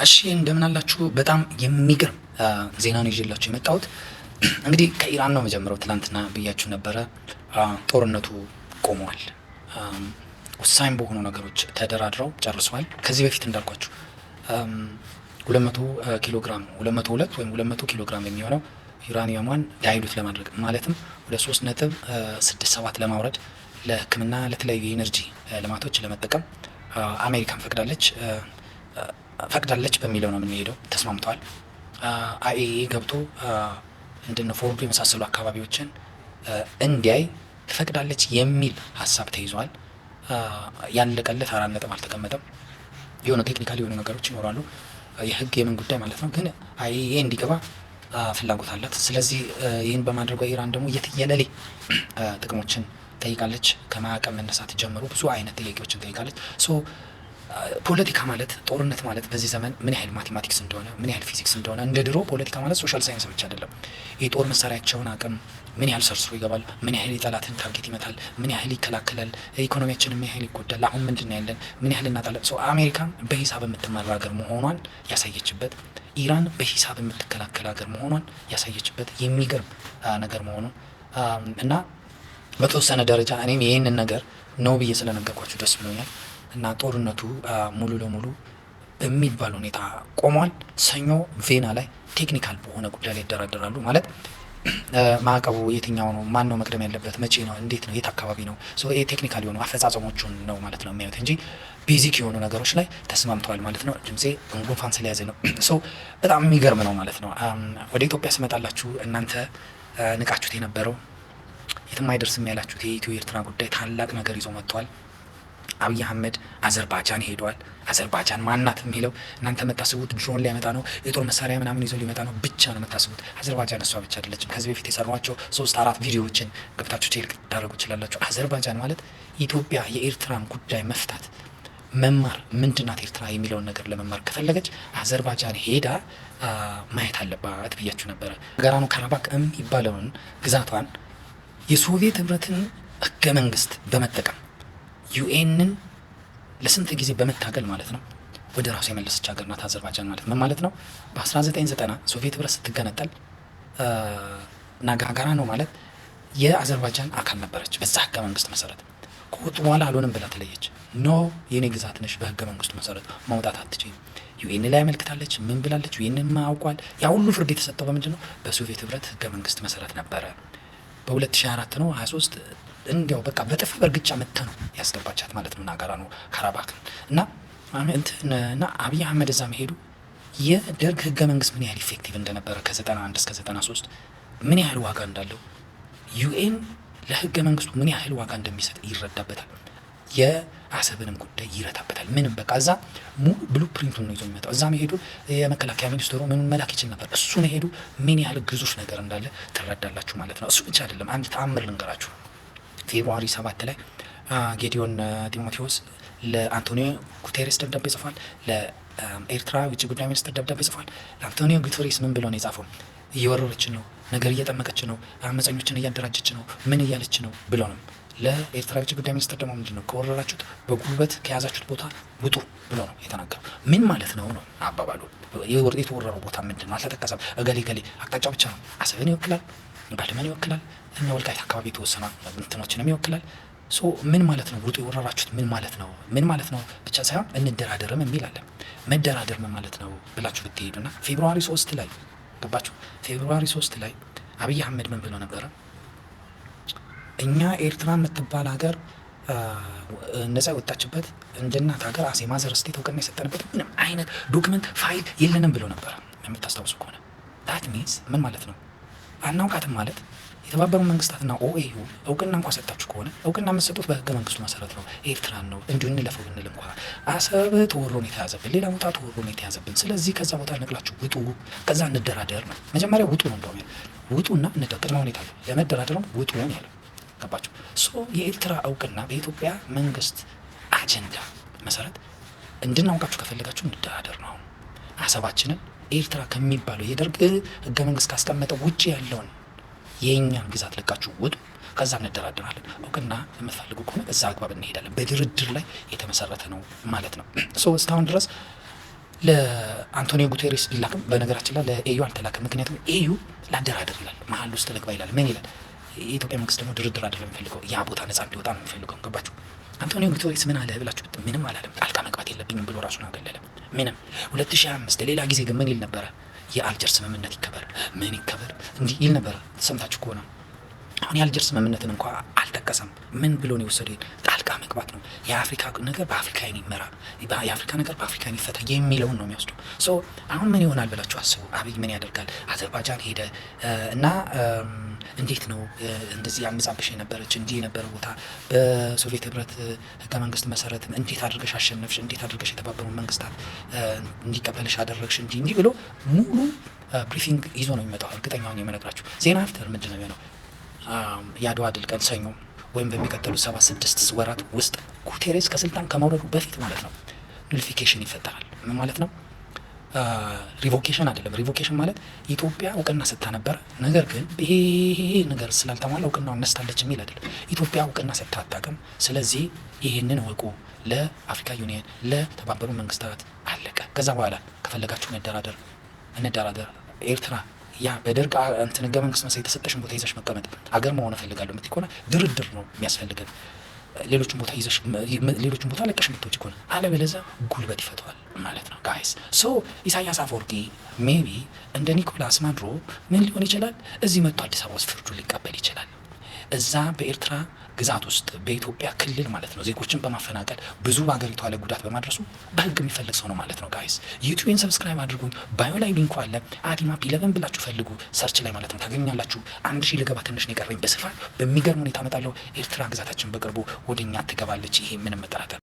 እሺ እንደምን አላችሁ? በጣም የሚገርም ዜና ነው ይዤላችሁ የመጣሁት። እንግዲህ ከኢራን ነው መጀመሪያው። ትናንትና ብያችሁ ነበረ፣ ጦርነቱ ቆመዋል። ወሳኝ በሆኑ ነገሮች ተደራድረው ጨርሰዋል። ከዚህ በፊት እንዳልኳችሁ 200 ኪሎ ግራም፣ 202 ወይም 200 ኪሎ ግራም የሚሆነው ዩራኒየሟን dilute ለማድረግ፣ ማለትም ወደ 3.67 ለማውረድ፣ ለሕክምና፣ ለተለያዩ የ energy ልማቶች ለመጠቀም አሜሪካን ፈቅዳለች በሚለው ነው የምንሄደው። ተስማምተዋል። IAEA ገብቶ እንደነ ፎርዶ የመሳሰሉ አካባቢዎችን እንዲያይ ትፈቅዳለች የሚል ሀሳብ ተይዟል። ያለቀለት 4 ነጥብ አልተቀመጠም። የሆነ technical የሆኑ ነገሮች ይኖራሉ፣ የህግ የምን ጉዳይ ማለት ነው። ግን IAEA እንዲገባ ፍላጎት አላት። ስለዚህ ይህን በማድረጓ ኢራን ደግሞ የትየለሌ ጥቅሞችን ጠይቃለች። ከማዕቀብ መነሳት ጀምሮ ብዙ አይነት ጥያቄዎችን ጠይቃለች። So ፖለቲካ ማለት፣ ጦርነት ማለት በዚህ ዘመን ምን ያህል mathematics እንደሆነ፣ ምን ያህል ፊዚክስ እንደሆነ፣ እንደ ድሮ ፖለቲካ ማለት social science ብቻ አይደለም። የጦር መሳሪያቸውን አቅም ምን ያህል ሰርስሮ ይገባል፣ ምን ያህል የጠላትን target ይመታል፣ ምን ያህል ይከላከላል፣ ኢኮኖሚያችን ምን ያህል ይጎዳል፣ አሁን ምንድን ነው ያለን፣ ምን ያህል እናጣለን። So አሜሪካ በሂሳብ የምትመራ ሀገር መሆኗን ያሳየችበት፣ ኢራን በሂሳብ የምትከላከል ሀገር መሆኗን ያሳየችበት የሚገርም ነገር መሆኑን እና በተወሰነ ደረጃ እኔም ይህንን ነገር ነው ብዬ ስለነገርኳችሁ ደስ ብሎኛል። እና ጦርነቱ ሙሉ ለሙሉ በሚባል ሁኔታ ቆሟል። ሰኞ ቬና ላይ technical በሆነ ጉዳይ ላይ ይደራደራሉ። ማለት ማዕቀቡ የትኛው ነው፣ ማን ነው መቅደም ያለበት፣ መቼ ነው፣ እንዴት ነው፣ የት አካባቢ ነው፣ ይሄ technical የሆኑ አፈጻጸሞቹን ነው ማለት ነው የሚያዩት እንጂ basic የሆኑ ነገሮች ላይ ተስማምተዋል ማለት ነው። ድምፄ ጉንፋን ስለያዘ ነው። So በጣም የሚገርም ነው ማለት ነው። ወደ ኢትዮጵያ ስመጣላችሁ እናንተ ንቃችሁት የነበረው፣ የትም አይደርስም ያላችሁት የኢትዮ ኤርትራ ጉዳይ ታላቅ ነገር ይዞ መጥቷል። አብይ አህመድ አዘርባጃን ሄደዋል። አዘርባጃን ማናት የሚለው እናንተ የምታስቡት ድሮን ሊያመጣ ነው፣ የጦር መሳሪያ ምናምን ይዞ ሊመጣ ነው ብቻ ነው የምታስቡት። አዘርባጃን እሷ ብቻ አይደለችም። ከዚህ በፊት የሰሯቸው ሶስት አራት ቪዲዮዎችን ገብታችሁ check ልታደርጉ ትችላላችሁ። አዘርባጃን ማለት ኢትዮጵያ የኤርትራን ጉዳይ መፍታት፣ መማር፣ ምንድናት ኤርትራ የሚለውን ነገር ለመማር ከፈለገች አዘርባጃን ሄዳ ማየት አለባት ብያችሁ ነበረ። ናጎርኖ ካራባክ የሚባለውን ግዛቷን የሶቪየት ህብረትን ህገ መንግስት በመጠቀም UN ን ለስንት ጊዜ በመታገል ማለት ነው ወደ ራሱ የመለሰች ሀገር ናት አዘርባጃን ማለት። ምን ማለት ነው? በ1990 ሶቪየት ህብረት ስትገነጠል ናጋራኖ ማለት የአዘርባጃን አካል ነበረች። በዛ ህገ መንግስት መሰረት ከወጡ በኋላ አልሆንም ብላ ተለየች። No፣ የኔ ግዛት ነሽ፣ በህገ መንግስቱ መሰረት መውጣት አትችይም። UN ላይ አመልክታለች። ምን ብላለች? UN አውቋል። ያ ሁሉ ፍርድ የተሰጠው በምንድን ነው? በሶቪየት ህብረት ህገ መንግስት መሰረት ነበረ። በ2004 ነው 23 እንዲያው በቃ በጥፍ በእርግጫ መታ ነው ያስገባቻት ማለት ነው ናጎርኖ ካራባክን። እና እንትን እና አብይ አህመድ እዛ መሄዱ የደርግ ህገ መንግስት ምን ያህል effective እንደነበረ፣ ከ91 እስከ 93 ምን ያህል ዋጋ እንዳለው፣ UN ለህገ መንግስቱ ምን ያህል ዋጋ እንደሚሰጥ ይረዳበታል። የአሰብንም ጉዳይ ይረታበታል። ምንም በቃ እዛ ሙሉ blueprint ኡን ነው ይዞ የሚመጣው። እዛ መሄዱ የመከላከያ ሚኒስትሩ ምን መላክ ይችል ነበር። እሱ መሄዱ ምን ያህል ግዙፍ ነገር እንዳለ ትረዳላችሁ ማለት ነው። እሱ ብቻ አይደለም፣ አንድ ተአምር ልንገራችሁ። February 7 ላይ ጌዲዮን ጢሞቴዎስ ለአንቶኒዮ ጉቴሬስ ደብዳቤ ጽፏል። ለኤርትራ ውጭ ጉዳይ ሚኒስትር ደብዳቤ ጽፏል። ለአንቶኒዮ ጉቴሬስ ምን ብሎ ነው የጻፈው? እየወረረችን ነው፣ ነገር እየጠመቀች ነው፣ አመፀኞችን እያደራጀች ነው፣ ምን እያለች ነው ብሎ ነው። ለኤርትራ ውጭ ጉዳይ ሚኒስትር ደግሞ ምንድን ነው፣ ከወረራችሁት፣ በጉልበት ከያዛችሁት ቦታ ውጡ ብሎ ነው የተናገረው። ምን ማለት ነው ነው አባባሉ? የተወረረው ቦታ ምንድን ነው? አልተጠቀሰም። እገሌ ገሌ አቅጣጫ ብቻ ነው። አሰብን ይወክላል፣ ባድመን ይወክላል፣ እነ ወልቃይት አካባቢ የተወሰኑ እንትኖችንም ይወክላል። So ምን ማለት ነው? ውጡ፣ የወረራችሁት ምን ማለት ነው? ምን ማለት ነው ብቻ ሳይሆን እንደራደርም የሚል አለ። መደራደር ምን ማለት ነው ብላችሁ ብትሄዱና February 3 ላይ ገባችሁ። February 3 ላይ አብይ አህመድ ምን ብሎ ነበረ? እኛ ኤርትራ የምትባል ሀገር ነጻ የወጣችበት እንደ እናት ሀገር as a mother state እውቅና የሰጠንበት ምንም አይነት document file የለንም ብሎ ነበረ፣ የምታስታውሱ ከሆነ። That means ምን ማለት ነው? አናውቃትም ማለት የተባበሩ መንግስታትና OAU እውቅና እንኳ ሰጣችሁ ከሆነ እውቅና የምትሰጡት በህገ መንግስቱ መሰረት ነው። ኤርትራን ነው እንዲሁ እንለፈው ብንል እንኳ አሰብ ተወሮ ነው የተያዘብን፣ ሌላ ቦታ ተወሮ ነው የተያዘብን። ስለዚህ ከዛ ቦታ ነቅላችሁ ውጡ፣ ከዛ እንደራደር ነው። መጀመሪያ ውጡ ነው፣ እንደውም ውጡና ቅድመ ሁኔታ ነው ለመደራደር፣ ውጡ ነው ያለው። ገባችሁ? So የኤርትራ እውቅና በኢትዮጵያ መንግስት አጀንዳ መሰረት እንድናውቃችሁ ከፈለጋችሁ እንደራደር ነው። አሰባችንን ኤርትራ ከሚባለው የደርግ ህገ መንግስት ካስቀመጠው ውጭ ያለውን የእኛን ግዛት ለቃችሁ ውጡ፣ ከዛ እንደራደራለን። እውቅና የምትፈልጉ ከሆነ በዛ አግባብ እንሄዳለን። በድርድር ላይ የተመሰረተ ነው ማለት ነው። So እስካሁን ድረስ ለአንቶኒዮ ጉቴሬስ ቢላክም በነገራችን ላይ ለ AU አልተላከም። ምክንያቱም AU ላደራደር ይላል፣ መሀል ውስጥ ልግባ ይላል። ምን ይላል? የኢትዮጵያ መንግስት ደግሞ ድርድር አይደለም የሚፈልገው፣ ያ ቦታ ነጻ እንዲወጣ ነው የሚፈልገው። ገባችሁ? አንቶኒዮ ጉቴሬስ ምን አለ ብላችሁ፣ ምንም አላለም። ጣልቃ መግባት የለብኝም ብሎ ራሱን አገለለ። ምንም 2025 ሌላ ጊዜ ግን ምን ይል ነበረ? የአልጀር ስምምነት ይከበር፣ ምን ይከበር እንዲህ ይል ነበረ። ሰምታችሁ ከሆነ አሁን የአልጀር ስምምነትን እንኳ አልጠቀሰም። ምን ብሎ ነው የወሰደው? ጣልቃ መግባት ነው። የአፍሪካ ነገር በአፍሪካውያን ይመራ፣ የአፍሪካ ነገር በአፍሪካውያን ይፈታ የሚለውን ነው የሚወስደው። So አሁን ምን ይሆናል ብላችሁ አስቡ። አብይ ምን ያደርጋል? አዘርባይጃን ሄደ እና እንዴት ነው እንደዚህ አምጻብሽ የነበረች እንዲህ የነበረ ቦታ በሶቪየት ህብረት ህገ መንግስት መሰረት እንዴት አድርገሽ አሸነፍሽ? እንዴት አድርገሽ የተባበሩ መንግስታት እንዲቀበልሽ አደረግሽ? እንዲህ እንዲህ ብሎ ሙሉ briefing ይዞ ነው የሚመጣው። እርግጠኛ ሆኜ የምነግራችሁ። Then after ምንድን ነው የሚሆነው? የአድዋ ድል ቀን ሰኞ ወይም በሚቀጥሉት 76 ወራት ውስጥ ጉቴሬስ ከስልጣን ከመውረዱ በፊት ማለት ነው nullification ይፈጠራል። ምን ማለት ነው? Revocation አይደለም። Revocation ማለት ኢትዮጵያ እውቅና ሰጥታ ነበረ፣ ነገር ግን ይሄ ነገር ስላልተሟላ እውቅናውን ነስታለች የሚል አይደለም። ኢትዮጵያ እውቅና ሰጥታ አታውቅም። ስለዚህ ይህንን እወቁ፣ ለአፍሪካ ዩኒየን፣ ለተባበሩ መንግስታት፣ አለቀ። ከዛ በኋላ ከፈለጋችሁ እንደራደር እንደራደር። ኤርትራ ያ በደርግ እንትን ህገ መንግስት መሰረት የተሰጠሽን ቦታ ይዘሽ መቀመጥ፣ አገር መሆን እፈልጋለሁ የምትይ ከሆነ ድርድር ነው የሚያስፈልገን። ሌሎችን ቦታ ይዘሽ፣ ሌሎችን ቦታ ለቀሽ የምትወጪ ከሆነ፣ አለበለዚያ ጉልበት ይፈተዋል ማለት ነው guys። So ኢሳያስ አፈወርቂ maybe እንደ ኒኮላስ ማዱሮ ምን ሊሆን ይችላል? እዚህ መጥቶ አዲስ አበባ ውስጥ ፍርዱን ሊቀበል ይችላል። እዛ በኤርትራ ግዛት ውስጥ በኢትዮጵያ ክልል ማለት ነው ዜጎችን በማፈናቀል ብዙ በሀገሪቷ ላይ ጉዳት በማድረሱ በህግ የሚፈልግ ሰው ነው ማለት ነው። Guys፣ ዩቲዩብን subscribe አድርጉኝ። Bio ላይ link ኡ አለ። አዲማፕ 11 ብላችሁ ፈልጉ search ላይ ማለት ነው ታገኛላችሁ። 1,000 ልገባ ትንሽ ነው የቀረኝ። በስፋት በሚገርም ሁኔታ እመጣለሁ። ኤርትራ ግዛታችን በቅርቡ ወደኛ ትገባለች። ይሄ ምንም መጠራጠር